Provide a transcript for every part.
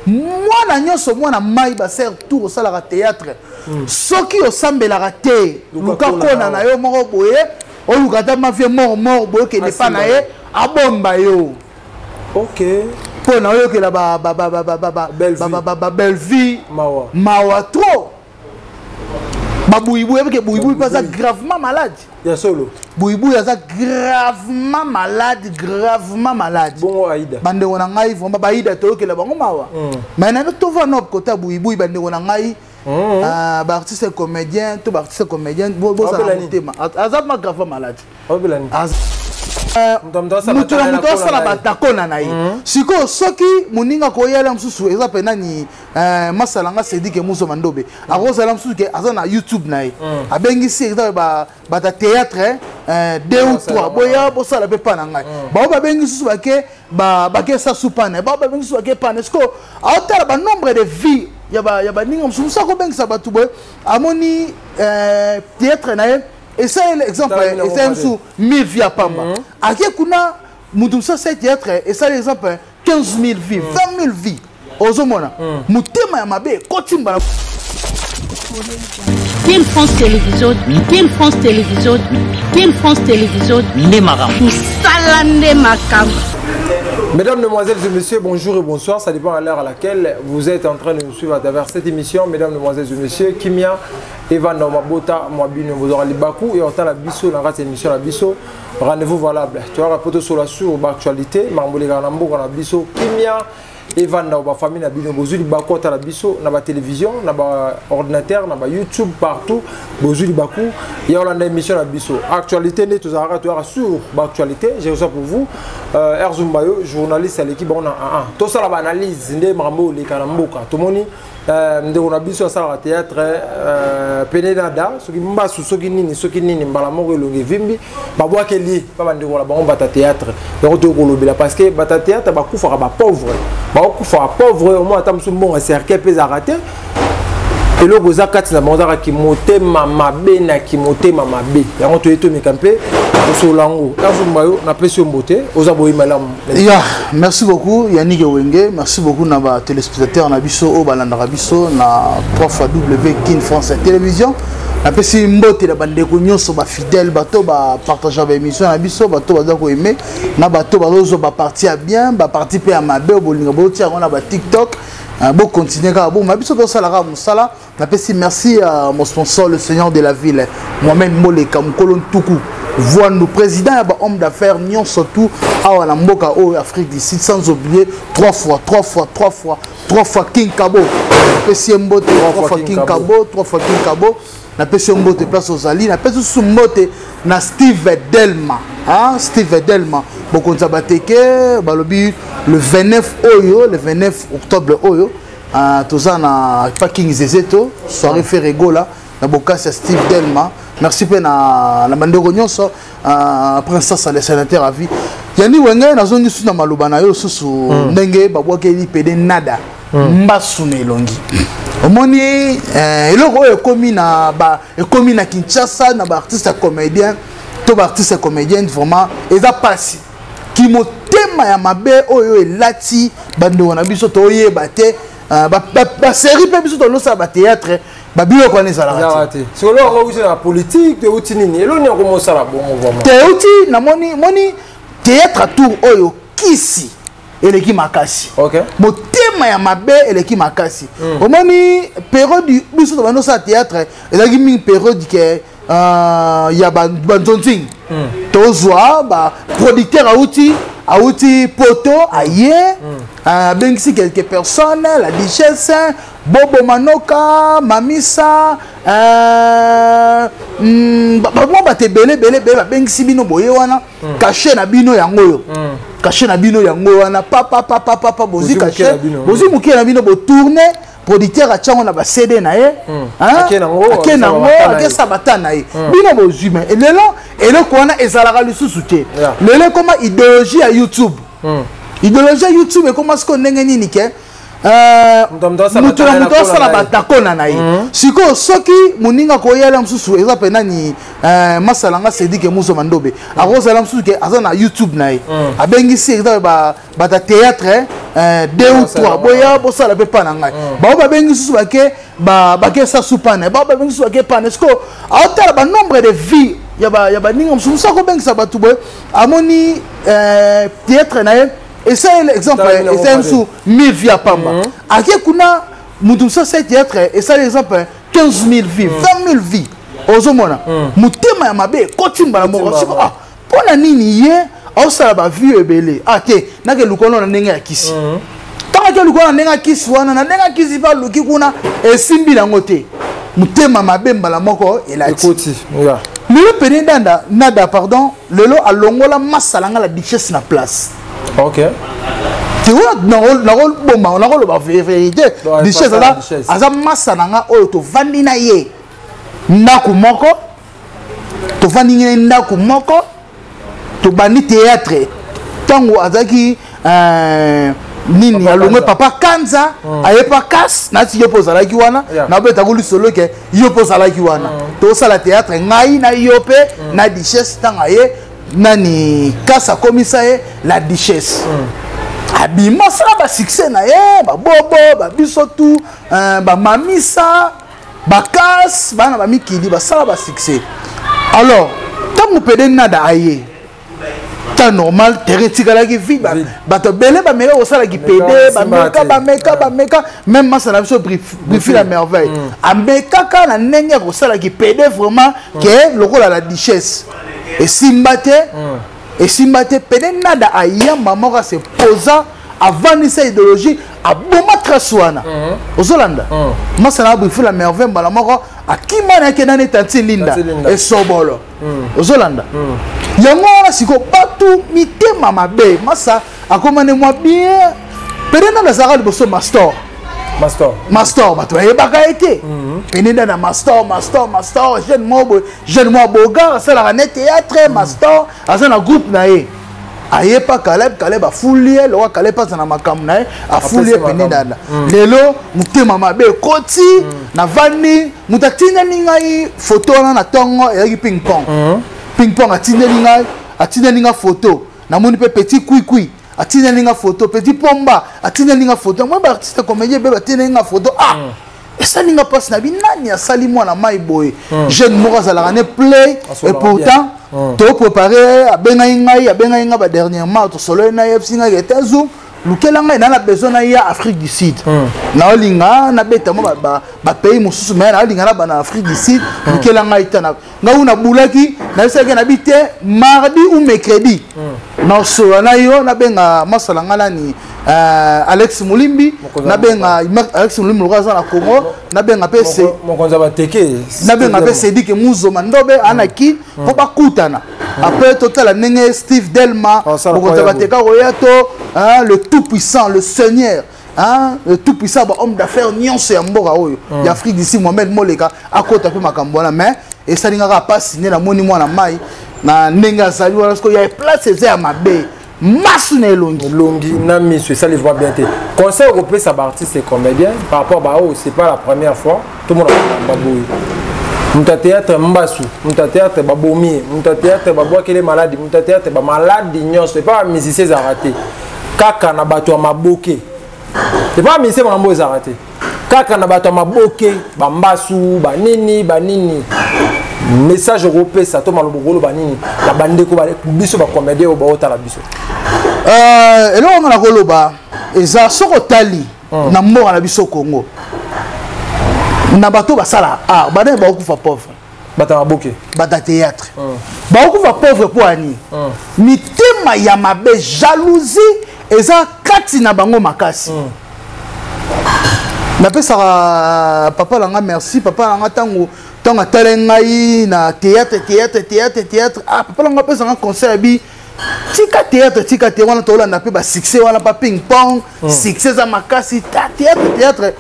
Mwana nyonso, mwana mai, basere tour osalaka théâtre, soki osambelaka te, luka kona na yo moko boye, oluka ata mafie mort mort boye, okende pa na ye, abomba yo. Mpo na oyokela babellevie mawa trop. Babuyibuyi, ebike buyibuyi mpe aza gravement malade. Ya solo. Buyibuyi aza gravement malade, gravement malade. Bongo Aida? Bandeko na ngai, vraiment, baida toyokela bango mawa. Mais nano tova na kota buyibuyi, bandeko na ngai, baartiste comédien to baartiste comédien, bozala motema, aza ma gravement malade. Moto na moto asala batakona na ye. Sikoyo soki moninga koyela mosusu eza mpe nani, masala nga Cédric Muso Mandobe akozala mosusu ke aza na YouTube na ye, abengisi exemple bata théâtre deux ou trois, boya bosala mpe pa na ngai. Bao babengi susu, bake bake sasu pa na ye, bao babengi susu, bake pa na ye. Sikoyo aotala banombre de vie ya baninga mosusu. Mosusu akobengisa bato boye, amoni théâtre na ye esaleli exemple, esali mosusu 1000 vues ya pamba. Ake kuna, moto mosusu asali théâtre, esali exemple 15 000 vues, 20 000 vues. Ozomona motema ya mabe ekotimba na Kin France Télévision, Kin France Télévision, Kin France Télévision, nde makambo. Mosala nde makambo. Mesdames, Mesdemoiselles et Messieurs, bonjour et bonsoir. Ça dépend à l'heure à laquelle vous êtes en train de nous suivre à travers cette émission. Mesdames, Mesdemoiselles et Messieurs, Kimia, Evan Mabota, Mwabino, vous aurez Bakou et la biso dans cette émission la biso. Rendez-vous valable. Tu vas rapporter sur la sur l'actualité, Mambole Ganambo, na biso, Kimia, Evan na ba famille na bino, bozuli bakota na biso na ba télévision, na ba ordinateur, na ba YouTube, partout. Bozuli baku, il y a la émission na biso. Actualité né tous tu sur l'actualité, j'ai ça pour vous. Erzumbayo, journaliste à l'équipe, on a un. Tout ça la analyse nde mambo les kanamboka. Tomoni ndeko na biso asalaka théâtre, pene nada, soki mbasu, soki nini, soki nini, mbala moko elongi evimbi, babwakeli ye pa bandeko na bango bata théâtre. Yango tokolobela parce que bata théâtre bakufaka bapauvre, bakufaka pauvre. Omoi ata mosusu mbongo ya cercueil mpe ezalaka te. Eloko eza kati na bango ezalaka kimotema mabe na kimotema mabe. Yango toye tomeka mpe kosolola yango. Azumba yo, napesi yo mbote, oza boyi malamu? Ya, merci beaucoup Yannick Wenge, merci beaucoup na batéléspectateur na biso oyo balandaka biso na 3 fois W Kin France Télévision. Napesi mbote na bandeko nyonso bafidèle, bato bapartage baémission na biso, bato baza koaime na bato bazozwa baparti ya bien, baparti mpe ya mabe oyo bolinga botia yango na baTikTok. Bocontinue kaka boma biso, tosala kaka mosala. Napesi merci à mon sponsor, le seigneur de la ville Mohamed Moleka, mokolo ntuku Voandu, président ya bahomme d'affaires nyonso tout awa na mboka oyo Afrique du Sud, sans oublier trois fois, trois fois, trois fois, trois fois King Kabo. Napesi ye mbote, trois fois King Kabo, trois fois King Kabo. Napesi yo mbote place ozali. Napesi susu mbote na Steve Delma, hein? Steve Delma, bokonzi ya bateke. Balobi le 29 oyo, le 29 octobre oyo, toza na Parking Zezeto, soirée Ferregola na bokasi ya Steve Delma. Merci mpe na bandeko nyonso, princesse, le sénateur à vie Yani Wenge. Nazongi susu na maloba na yo susu, ndenge babwakeli pede nada mbasu na elongi. Omoni eloko oyo ekomi na ba ekomi na Kinshasa na baartiste ya comédien to baartiste ya comédienne, vraiment eza pasi. Kimotema ya mabe oyo elati bandeko na biso, toyeba te. Basérie mpe biso tolosala bathéâtre, babiloko wana ezalaka te. Sikoyo yango euti na politique to euti nini? Eloni yango mosala bongo vraiment? Te, euti namoni moni théâtre tour oyo kisi eleki makasi, motema ya mabe eleki makasi. Omoni période biso tobandi osala théâtre, ezalaki mingi période ke ya banzonzing. Tozwa baproducteur auti poto, aye, abengisi quelques personnes, la duchesse Bobo Manoka, Mamisa, mwa bato ebele ebele ebele. Babengisi bino boye wana, cachet na bino yango oyo, cachet na bino yango wana, papapapapapa, bozwi cachet, bozwi mokie na bino, botourne. Producteur atiango na baCD na ye, ake nango, akesa bata na ye, bino bozwi. Me lelo eloko wana ezalaka lisusu te. Lelo ekoma idéologie ya YouTube. Idéologie ya YouTube ekoma sikoyo ndenge nini ke Moto na moto asala batakona na ye. Sikoyo soki moninga koyala mosusu eza mpe nani, masala nga Cédric Muso Mandobe akozala mosusu ke aza na YouTube na ye, abengisi exemple bata théâtre deux ou trois, boya bosala mpe pa na ngai. Bao babengi susu bake bake sasu pa na ye, bao babengi susu bake pa na ye. Sikoyo aotala banombre de vie ya baninga mosusu. Mosusu akobengisa bato boye, amoni théâtre na ye esali exemple esali mosusu 1000 vues ya pamba, ake kuna moto mosusu asali théâtre, esali exemple 15 000 vues, 20 000 vues. Ozomona motema ya mabe ekoti mbala moko. Siko ah, mpo na nini ye aosala bavues ebele? Ah te, nake lukono na ndenge ya kisi. Ntango ake lukono na ndenge ya kisi wana, na ndenge ya kisi mpe aluki kuna, esimbi nango te, motema mabe mbala moko elati. Lelo pene danda nada, pardon, lelo alongola masala nga la duchesse na place. Te, nakoboma, nakoloba vérité, duchesse aza masa na nga oyo tovandi na ye ndako moko, tovandi ngai ndako moko, tobandi théâtre ntango azalaki nini, alongwe papa Kanza, aye pa kas nati. Yo mpo ozalaki wana, nabetako lisolo ke yo mpo ozalaki wana. Tosala théâtre ngai na yo mpe na duchesse. Ntango aye nani, kas akomisa ye la duchesse, abima, asala basuccès na ye, babobo babiso tu, bamamisa bakas bana bamikili basala basuccès. Alors ntango pede nada aye, temps normal, terrain etikalaki vide. Bato ebele bameka kosalaki pede, bameka, bameka, bameka. Même masa na biso Brifi la Merveille amekaka na ndenge ya kosalaki pede vraiment ke lokola la duchesse, esimba te, esimba te. Pede nada ayamba moko, ase posa, avandisa idéologie, aboma trace wana. Ozolanda masa na Brifi la Merveille, mbala moko akima na akenda neti anti Linda esobolo. Ozolanda yango wana. Sikoyo bato mitema mabe, masa akoma nde mwa bien. Pene nano azalaka liboso mastor. Mastor. Mastor, bato bayebaka ye te. Pene nda na mastor, mastor, mastor, jeune moko boye, jeune moko bogar, asalaka ne théâtre. Mastor aza na groupe na ye, ayepa Kaleb. Kaleb afuli ye lokola Kaleb aza na makambo na ye, afuli ye pene dada. Lelo motema mabe ekoti. Navandi, moto atindeli ngai foto wana na ntongo, ezalaki ping pong. Ping pong atindeli ngai, atindeli ngai foto. Namoni mpe petit kwikwi atindeli nga foto, petit pomba atindeli nga foto, moi baartiste comédien mpe batindeli nga foto. Ah, esali nga mpasi na bi nani asali mwana mai boye. Jeune moko azalaka ne play et pourtant toprépare. Abengai ngai, abengai ngai badernièrement, tosololi na ye, fsi ngai ete zoom lukela ngai na besoin na ya Afrique du Sud, naolinga nabeta mwa bapays mosusu, mais naolinga na bana Afrique du Sud, lukela ngai ta ngai una. Nabulaki, nayebisaki na bi te mardi ou mercredi naosolola na yo. Nabenga masala ngai nani, Alex Molimbi, nabenga Alex Molimbi lokola aza na Congo, nabenga mpe mokonzi ya bateke. Nabenga mpe Sedike Muzoma Ndobe anaki mpo bakutana. Après totala ndenge Steve Delma, mokonzi ya bateka, koya to le tout puissant, le seigneur, hein, le tout puissant, bahomme d'affaires nyonso ya mboka oyo ya Afrique d'ici, Mohamed Moleka, akota mpe makambo wana. Mais esali ngaka mpasi nde namoni mwana mai na ndenge azali wana. Sikoyo ya place eza ya mabe, masu na elongi. Elongi na miso esali vraiment bien te. Conseil okopesa baartiste et comédien par rapport baoyo, c'est pas la première fois tomona baboye moto ya théâtre mbasu, moto ya théâtre babomi ye, moto ya théâtre babwakele maladi, moto ya théâtre bamaladi nyonso. Epa bamusicien ezalaka te, kaka na bato ya maboke. Epa bamusicien makambo ezalaka te, kaka na bato ya maboke, bambasu, banini banini. Message okopesa to maloba okoloba nini na bandeko biso bacomédien oyo baotala biso? Eloko nga nakoloba eza, soki otali na mboka na biso Congo, na bato basala art, banani bakokufa pauvre? Bato ya maboke. Bato ya théâtre bakokufa pauvre mpo ani mitema ya mabe, jalousie eza kati na bango makasi. Napesaka papa na nga merci. Papa na nga, ntango atala ngai na théâtre, théâtre, théâtre, théâtre, ah, papa na nga apesanga conseil abi: tika théâtre, tika te wana, tolanda mpe basuccès wana pa ping pong, succès eza makasi ta théâtre, théâtre.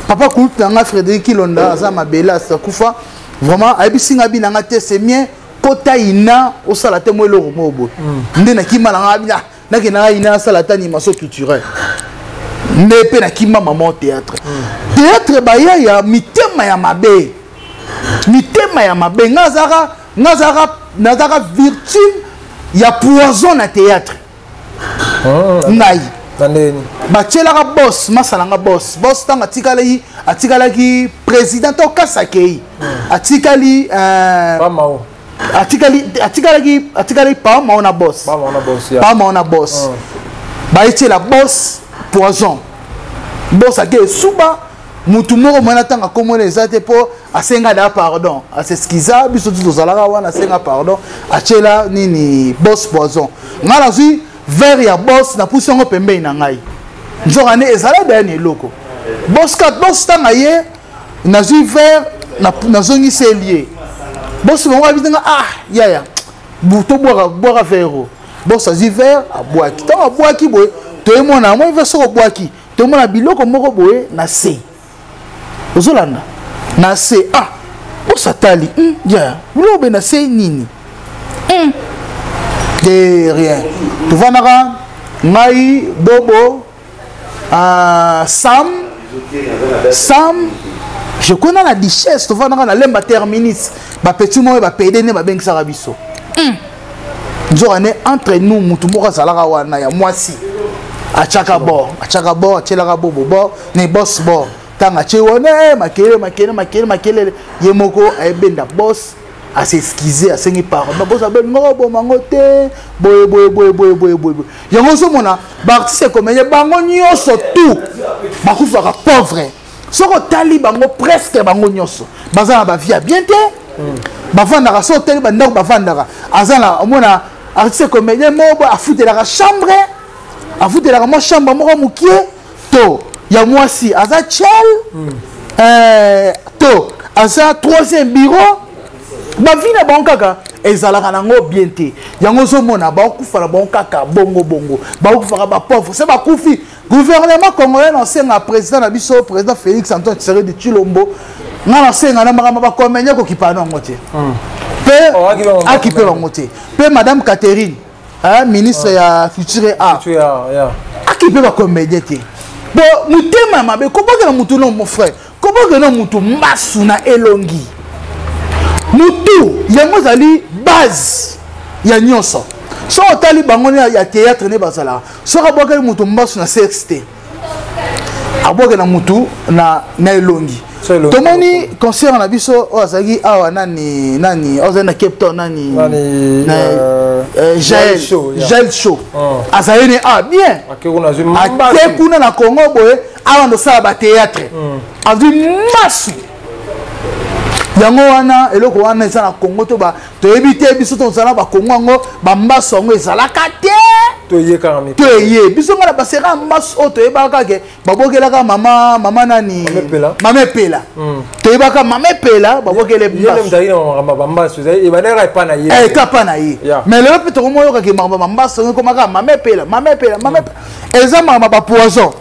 Papa kulutu na nga Frédéric Kilonda aza mabele, asakufa vraiment, ayebisi nga bi na nga te: c'est bien, kota ina, osala te mo eloko moko boye. Nde nakima na nga, nakendaka ina, asala ata animation culturelle. Nde mpe nakima mama théâtre. Théâtre baya ya mitema ya mabe, mitema ya mabe. Nga nazalaka nazalaka victime ya poison na théâtre. Ngai batielaka boss, masalanga boss. Boss ntango atikalaki, atikalaki président to kasi akei, atikali atikali atikalaki atikalaki pa mao na boss, pa mao na boss. Bayetiela boss poison. Boss ake esuba mutu moko mwana ntanga komona eza te, mpo asenga da pardon, as'excusa. Biso ti tozalaka wana, asenga pardon, atiela nini boss poison. Ngai nazwi verre ya boss, napusi yango pembeni na ngai. Nzoka nde ezala daya na eloko boss kat. Boss ntanga ye, nazwi verre, nazongiseli ye. Boss bango abisi nga: "Ah yaya, tobwaka, bwaka verre o." Boss azwi verre, abwaki. Ntango abwaki boye, toyemona moi verre. Soki obwaki, tomona biloko moko boye na se, ozolanda na se. Ah, boss atali: ya biloko boye na se nini?" De rien. Tovandaka ngai, Bobo, Sam. Sam, je connais la Duchesse. Tovandaka na Lemba Terminus, bapeti moko bapede nde babengisaka biso. Nzoka nde entre nous, mutu moko azalaka wana ya mwasi, atiaka bord, atiaka bord, atielaka bobo bord ne boss bord. Ntango atie wana, makelele, makelele, makelele, makelele. Ye moko ayebenda boss, as'excuser, asengi pardon. Boss abelinga bomango te, boye boye boye boye boye boye. Yango ozomona baartiste comédien, bango nyonso tout bakufaka pauvre. Soki otali bango, presque bango nyonso baza na bavie ya bien te. Bavandaka, soki otali bandako bavandaka, aza na, omona artiste comédien moko boye afutelaka chambre, afutelaka mwa chambre moko mokie, to ya mwasi aza tiel, to aza troisième bureau. Bavie na bango kaka ezalaka nango bien te. Yango ozomona bakokufa na bango kaka bongo bongo, bakokufaka bapauvre. Se bakufi, gouvernement congolais, na osenga président na biso, président Félix Antoine Tshisekedi Tshilombo, nga nasenga na makambo bacomédien, kokipa nango te, mpe akipe bango te. Mpe madame Catherine, ministre ya culture et art, akipe bacomédien te. Bo motema ya mabe, kobokela mutu no, mon frère, kobokela mutu mbasu na elongi mutu, yango ezali base ya nyonso. Soki otali bango ya théâtre nde bazalaka, soki abwakeli mutu mbasu na sexe te, abwakela mutu na elongi. Tomoni concert na biso oyo azalaki awa, nani nani oyo azali na Cape Town, nani, Jael, Jael Show, azali ne ah bien, ake kuna na Congo boye, awa ndosala bathéâtre, azwi masu. Yango wana eloko wana eza na Congo to toyebi te. Biso tozala bakongo, yango bambaso yango ezalaka te. Toye biso nga na basera mbaso oyo toyebaka kake babokelaka mama nani, mama Epela. Toyebaka mama Epela babokele kapa na ye. Mais lelo mpe tokomoyokake makambo bambaso yango ekomaka mama Epela, mama Epela, mama Epela. Eza makambo bapoison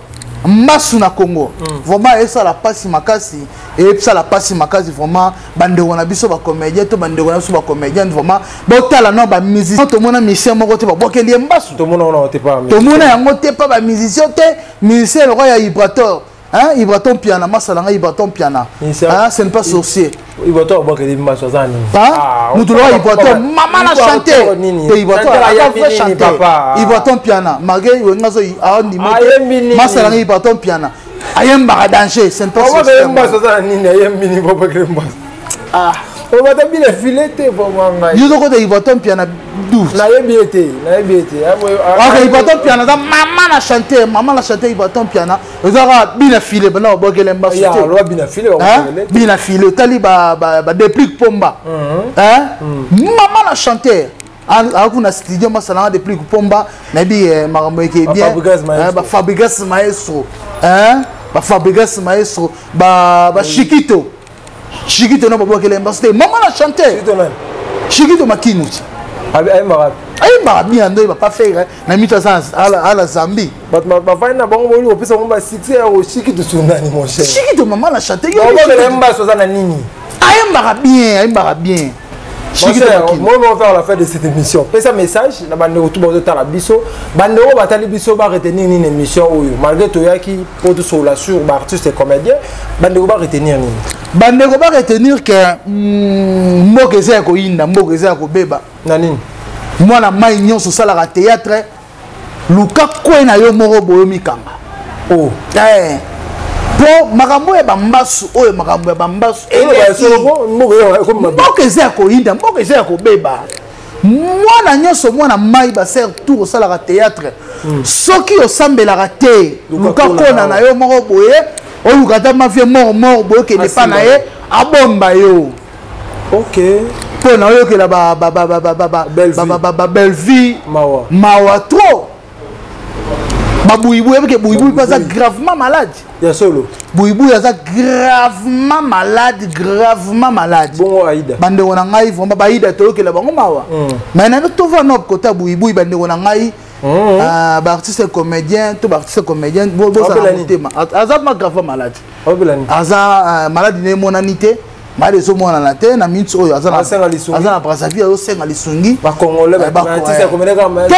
mbasu na Congo. Vraiment esala mpasi makasi, esala mpasi makasi vraiment. Bandeko na biso bacomédien to bandeko na biso bacomédienne, vraiment botala no bamusicien. Tomona musicien moko te babwakeli ye mbasu, tomona yango te mpa bamusicien te. Musicien lokwa ya Ibrator, hein, Ibraton Piana, masala nga Ibraton Piana, hein, ce n'est pas sorcier. Mutu lokwa Ibraton, mama na chanter te, Ibraton aza vrai chanteur. Ibraton Piana, malgré wenga zo aondima te, masala nga Ibraton Piana ayembaka danger, ce n'est pas sorcier. Ah, obata bina file te vraiment ngai. Yo tokota Ibraton Piana 12. Nayebi ye te, nayebi ye te. Ok, Ibraton Piana aza mama na chanteur, mama na chanteur. Ibraton Piana ezaka bina file, bana babwakele mbasu te. Bina file. Bina file. Otali badeplique Pomba, mama na chanteur, akuna studio, masalanga Deplique Pomba, nayebi makambo eke bien. Bafabrigas maestro, bafabrigas maestro, bashikito, Shikito no babwakele mbasu te, mama na chanteur Shikito Makinu ayembaka bien. Ndo papa Frere na mito aza ala Zambi. Bato bafandi na bango, boli kopesa bango basuccès ya Shikito sundani, mon cher. Shikito, mama na chanteur. Mbasu aza na nini? Ayembaka bien, ayembaka bien. Moi, on va faire la fin de cette émission. Pesa message na bandeko tout bazotala biso. Bandeko batali biso ba retenir une émission oyo. Malgré toyaki po tosolola sur ba artiste et comédien, bandeko ba retenir nini? Bandeko ba retenir que mboka eza ya koyinda, mboka eza ya kobeba. Na nini? Mwana mai nyonso osalaka théâtre, luka kwe na yo moko boyo mikanga. Oh. Eh. Po makambo ya bambasu oyo, makambo ya bambasu mboka eza ya koyinda, mboka eza ya kobeba. Mwana nyonso, mwana mai baser tour osalaka théâtre, soki osambelaka te, luka kona na yo moko boye, oluka ata mafie mort mort boye, okende pa na ye abomba yo. Mpo na oyokela babellevie mawa trop. Babuyibuyi ebike, buyibuyi mpe aza gravement malade. Ya solo. Buyibuyi aza gravement malade, gravement malade. Bongo Aida? Bandeko na ngai, vraiment baida toyokela bango mawa. Mais na tova no kota ya buyibuyi, bandeko na ngai, baartiste comédien to baartiste comédien, bozala motema, aza ma gravement malade. Aza malade ne emonani te, malade ezomonana te. Na minute oyo aza na Brazzaville, azosenga lisungi. Te,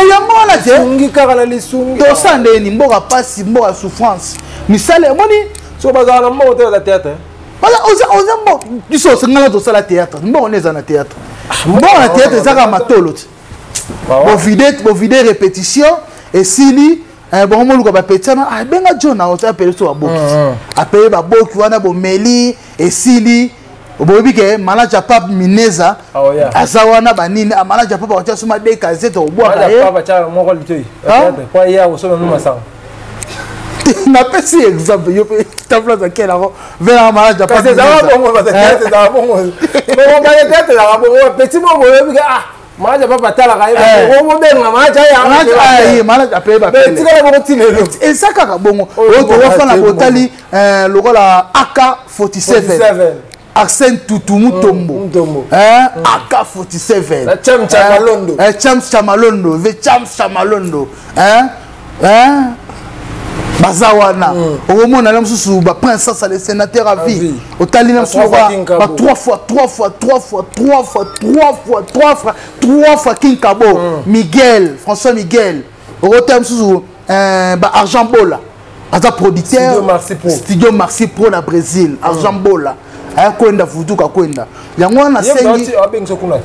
yango wana te, tosala ndeni? Mboka pasi, mboka souffrance, misala emoni. So bazala na mbongo te, baza théâtre. Oza mbo biso osengana tosala théâtre, mbongo nde eza na théâtre? Mbongo na théâtre eza kaka matolo te. Bovide répétition esili, bongo moluka bapeti wana, abenga John apele so baboki, apele baboki wana, bomeli esili, boyebi ke manager Pape Mineza aza wana, banini, manager Pape akotia soma de gazete, obwaka ye. Napesi exemple, yo mpe tabla zakela yango velaka manager Pape. Petit moko boyebi ke ah, manager Papa atalaka ye, omobenga manager. Manager apeye. Batikala bongo ti lelo. Eza kaka bongo. Oyo towafana botali lokola AK 47, Arsène Tutu Mutombo, Mutombo. AK 47. Cham Chamalondo. Cham Chamalondo, ve Cham Chamalondo. Hein? Hein? Baza wana, okomona na mosusu baprincesse, le sénateur à vie, otali na mosusu ba 3 fois 3 fois 3 fois 3 fois 3 fois 3 fois 3 fois King Kabo, Miguel François Miguel, okotala mosusu ba Argent Bola, aza producteur Studio Marci Pro na Brésil. Argent Bola aya kwenda vutuka kwenda, yango wana nasengi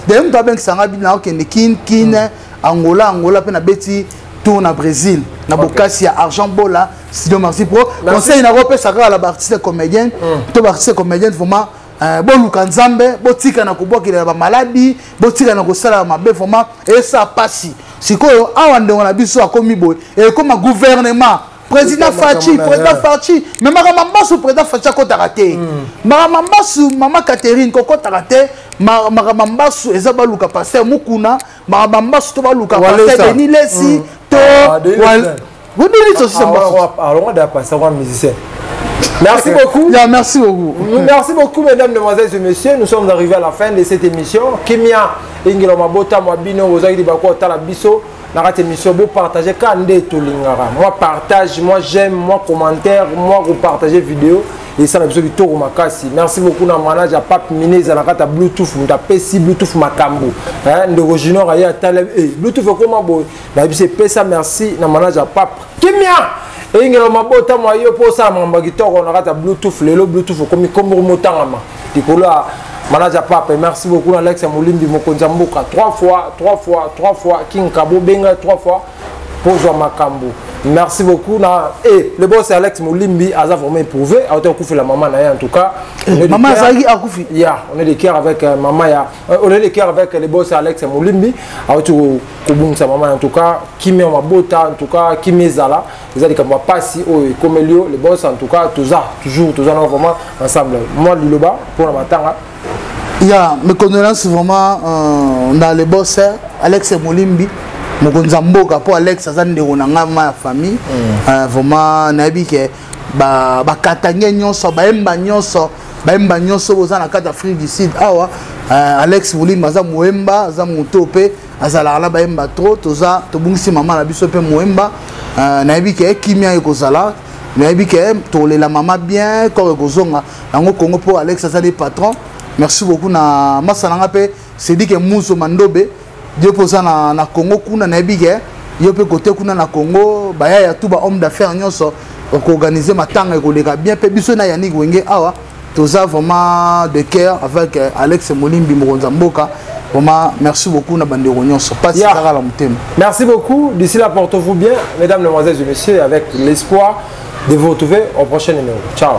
de moto abengisanga na okende kin kin Angola, Angola mpe nabeti tour na Brésil na bokasi ya Argent Bola, Studio Merci Pro. Conseil nakopesa kaka na baartiste comédien to baartiste comédienne, vraiment boluka Nzambe, botika na kobwakelela bamaladi, botika na kosala mabe. Vraiment esa pasi. Sikoyo awa ndeko na biso akomi boye, ekoma gouvernement, président Faci, président Faci. Mais makambo mbasu, président Faci akotaka te makambo mbasu. Mama Catherine kokotaka te makambo mbasu. Eza baluka pasteur Mukuna makambo mbasu, to baluka pasteur Denis Lesi to Denis tosisa mbasu. Musicien. Merci beaucoup. Yeah, merci beaucoup. Merci beaucoup, mesdames, mesdemoiselles et messieurs. Nous sommes arrivés à la fin de cette émission. Kimia, Ingelo Mabota, Mwabino, Ozaki Bako, Tala Biso. Na kati émission, bo partager ka nde tolingaka. Moi partage, moi j'aime, moi commentaire, moi partager vidéo. Et ça na biso kitoko makasi. Merci beaucoup na manager Pape Mineza na kati Bluetooth, mutapesi Bluetooth makambo. Hein, ndeko Junior aya tala eh Bluetooth ekoma boye. Na biso pesa merci na manager Pape. Kimia eyingela mabota mwa yo mpo osala makambo ya kitoko na kati ya Bluetooth. Lelo Bluetooth okomi kombo motangama likolo ya manager Pape. Merci beaucoup na Alex ya Molimbi, mokonzi ya mboka, 3 fois 3 fois 3 fois King Kabo, benga 3 fois pozwa makambo. Merci beaucoup na et le boss Alex Molimbi aza vraiment éprouvé, auta okufela mama na ye. En tout cas, mama azalaki akufi. Ya, on est de cœur avec mama ya, on est de cœur avec le boss Alex Molimbi, auti kobungisa mama. En tout cas kimia mabota, en tout cas kimia ezala. Eza likambo ya pasi oyo ekomeli yo, le boss. En tout cas toza toujours, toza na vraiment ensemble. Moi liloba mpona matanga. Ya, mes condoléances vraiment dans le boss Alex Molimbi, mokonzi ya mboka, mpo Alex aza ndeko na ngai ma ya famille. Vraiment nayebi ke bakatange nyonso, bayemba nyonso, bayemba nyonso boza na kati Afrique du Sud awa, Alex Molimbi aza moyemba, aza moto mpe azalaka na bayemba trop. Toza tobungisi mama na biso mpe moyemba. Nayebi ke kimia ekozala, nayebi ke tolela mama bien, corps ekozonga yango Congo, mpo Alex azali patron. Merci beaucoup na masa na nga mpe. Cédric Muso Mandobe, yo mpe oza na, na Congo kuna, nayebi ke yo mpe kote kuna na Congo bayaya tu ba homme d'affaires nyonso okoorganize matanga ekoleka bien. Mpe biso na Yannick Wenge awa toza vraiment de cœur avec Alex Molimbi, mokonzi ya mboka. Vraiment merci beaucoup na bandeko nyonso, pasi ezaka na motema. Merci beaucoup. D'ici là, portez-vous bien, mesdames, mesdemoiselles et messieurs, avec l'espoir de vous retrouver au prochain numéro. Ciao.